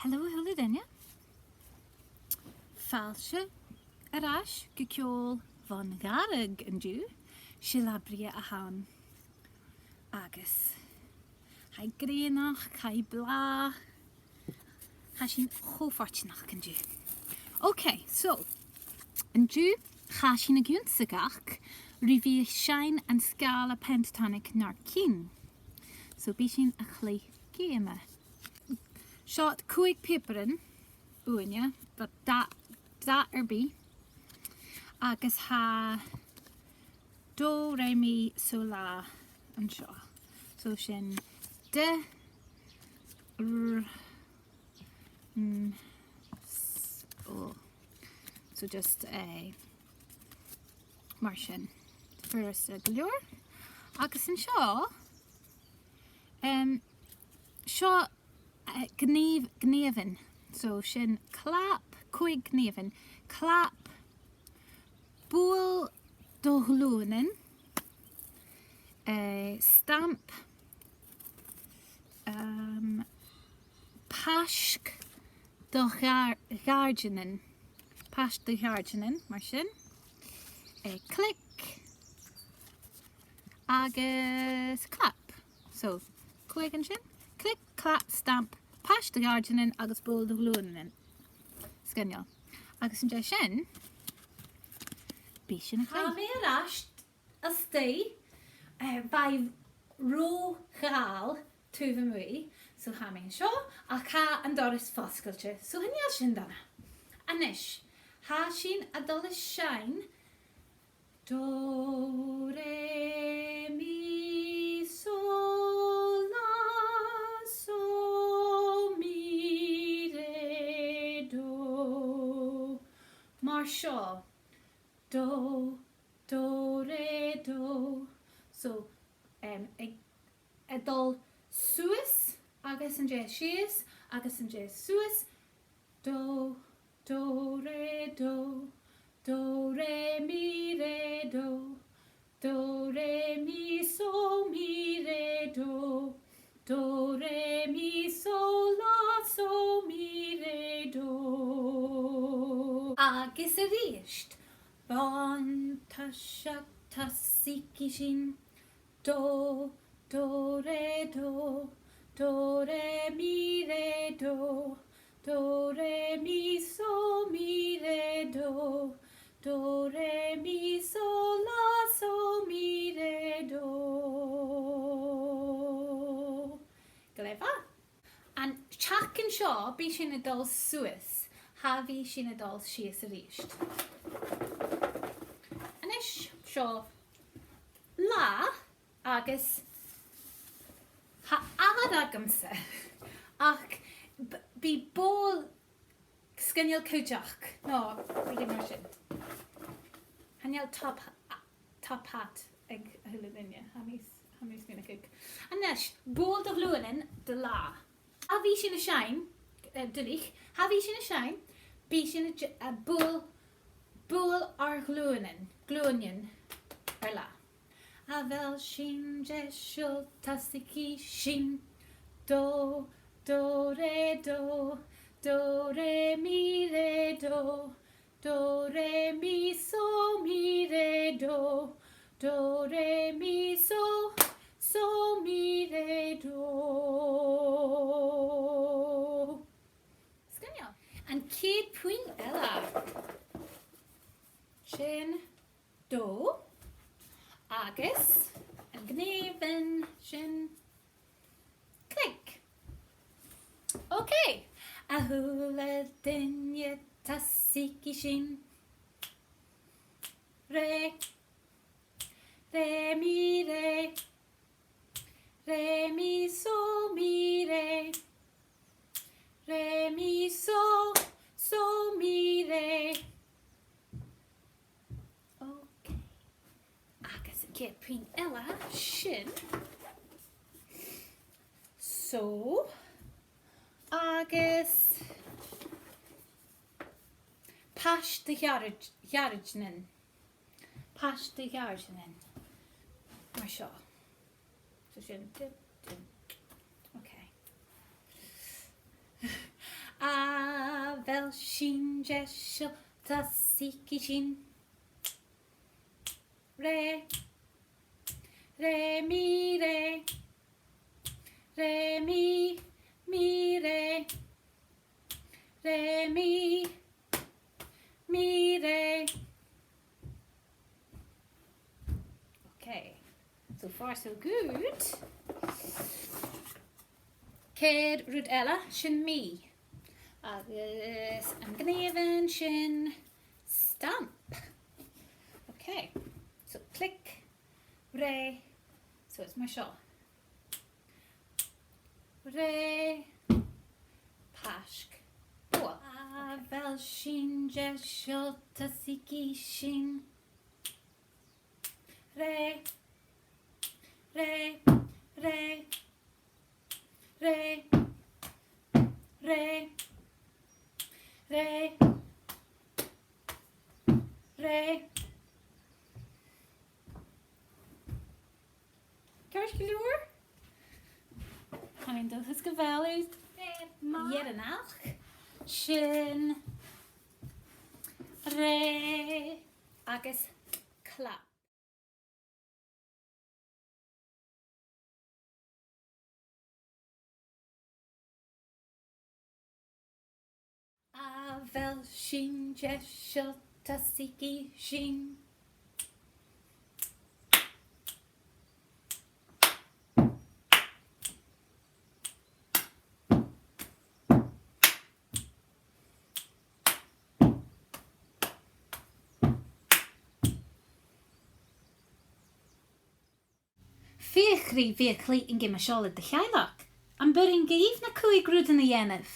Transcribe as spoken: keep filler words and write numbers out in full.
Hello, hello, a dhaoine. Fàilte air ais gu ceòl bhon ghàrradh an-diugh. 'S e latha brèagha a th' ann. Agus tha i grianach, tha i blàth. Tha sinn cho fortanach an-diugh. Ok, so, an-diugh, tha sinn ag ionnsachadh ri bhith a' seinn an sgàla pentatonic nar cinn. So, bidh sinn a' cluich geama. Seo còig pàipearan uaine, but dath, dath air bith. Agus tha do, re, mi, so, la an seo. So sin d, r, m, s, l. So just, eh, mar sin. Furasta gu leòr. Agus an seo, em, seo, eh, gnìomh-, gnìomhan. So sin clap, còig gnìomhan. Clap, buail do ghlùinean, eh, stamp, em, paisg do ghàir-, ghàirdeanan. Paisg do ghàirdeanan, mar sin. Eh, click. Agus clap. So, còig an sin. Click, clap, stamp, paisg do ghàirdeanan agus buail do ghlùinean. Sgoinneil. Agus an dèidh sin, bidh sinn a' cluich. Tha mi air ais a-staigh, eh, bha i ro dhàil taobh a-muigh, so tha mi an seo, ach tha an doras fosgailte, so chan eil sin dona. A-nis, tha sinn a' dol a sheinn do, re, mi, so, la, so, mi, re, do. Mar seo. Do, do, re, do. So, em, a', a' dol suas, agus an dèidh sìos, agus an dèidh suas. Do, do, re, do. Do, re, mi, re, do. Do, re, mi, so, mi, re, do. Do, re, mi, so, la, so, mi, re, do. Agus a-rithist. Bun, toiseach, tosaigidh sinn. Do, do, re, do, do, re, mi, re, do, do, re, mi, so, mi, re, do, do, re, mi, so, la, so, mi, re, do. Glè mhath. An t-seachdain seo, bidh sinn a' dol suas, cha bhi sinn a' dol sìos a-rithist. A-nis, seo latha, agus tha athair agamsa, ach b-, bidh bobhla sgoinneil cuideachd. No, rudeigin mar sin. Chan eil top, top hat aig a h-uile duine. Tha mi s-, tha mi a' smaoineachadh. A-nis, buail do ghlùinean do latha. Cha bhi sinn a' seinn, eh, duilich, cha bhi sinn a' seinn, bidh sinn a' j-, a' buail, buail ar glùinean, glùinean ar latha. A bheil sinn deiseil, tosaigidh sinn. Do, do, re, do, do, re, mi, re, do, do, re, mi, so, mi, re, do, do, re, mi, so, so, mi, re, do. Sgoinneil. An ceud puing eile. Sin do. Agus an gnìomhan sin. Click. Ok. A h-uile duine, tosaigidh sinn. Re. Re, mi, re. Re, mi, so, mi, re. Re, mi, so, so, mi, re. Ok. Agus an ceud puing eile, sin. So, agus pais do ghearaid-, ghearaidean. Pais do ghearaidean. Mar seo. So sin, dim, dim. Ok. Sin deiseil, tòisichidh sinn. Re, re, mi, re. Re, mi, mi, re. Re, mi, mi, re. Okay, so far so good. Ceud rud eile, sin mi. Agus an gnìomh sin, stamp. Okay, so click, re, so it's mar seo. Re, paisg. Bua. A bheil sin deiseil, tòisichidh sinn. Re, re, re, re, re, re, re. Ceart gu leòr. Tha mi an dòchas gu bheil sibh deiseil. Sin re agus clap. A bheil sin deiseil, tòisichidh sinn. Feuch ri bhith a' cluich an geama seo le do theaghlach. Am b' urrainn dhuibh na còig rudan a dhèanamh?